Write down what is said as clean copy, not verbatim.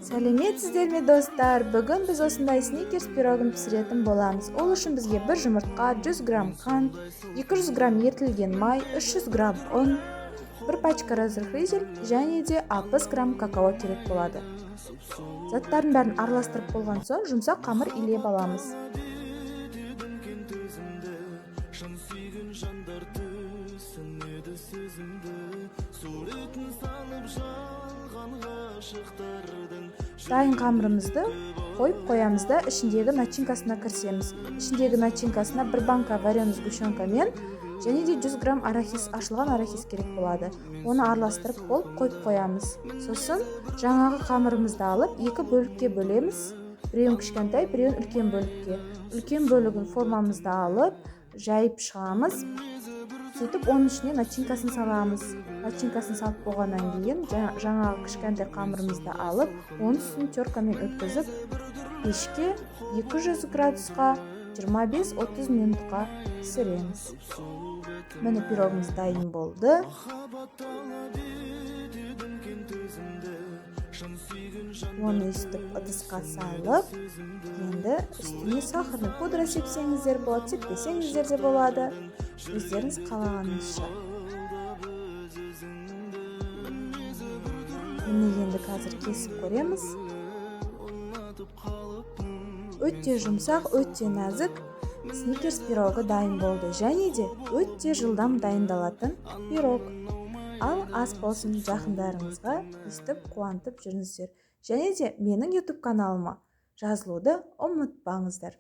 Сәлеметсіздер ме, достар! Бүгін біз осындай сникерс пирогын пісіретін боламыз. Ол үшін бізге бір жұмыртқа, 100 грамм қант, 200 грамм ерітілген май, 300 грамм ұн, бір пачка разрыхлитель және де 60 грамм какао керек болады. Заттардың бәрін араластырып болған соң, жұмсақ қамыр илеп аламыз. Шын сүйген жандар түсінеді сөзімді. Суретін салып жалған ғашықтардың. Дайын қамырымызды қойып қоямыз да, ішіндегі начинкасына кірісеміз. Ішіндегі начинкасына бір банка вареный сгущенкамен және де 100 грамм арахис, ашылған арахис керек болады. Оны араластырып болып, қойып қоямыз. Сосын жаңағы қамырымызды алып, екі бөлікке бөлеміз: біреуін кішкентай, біреуін үлкен бөлікке. Үлкен бөлігін формамызды алып, жайып шығамыз. Сөйтіп, оның ішіне начинкасын саламыз. Начинкасын салып болғаннан кейін, жаңағы кішкентай қамырымызды алып, оның үстін теркамен өткізіп, пешке 200 градусқа 25-30 минутқа пісіреміз. Міне, пирогымыз дайын болды. Етеді екен төзімді шын сүйген Оны өйстіп ыдысқа салып, енді үстіне сахарный пудра сепсеңіздер болады, сеппесеңіздер де болады, өздеріңіз қалағаныңызша. Міне, енді қазір кесіп көреміз. Өте жұмсақ, өте нәзік сникерс пирогы дайын болды және де өте жылдам дайындалатын пирог. Ал ас болсын жақындарыңызға, өйстіп қуантып жүріңіздер және де менің YouTube каналыма жазылуды ұмытпаңыздар.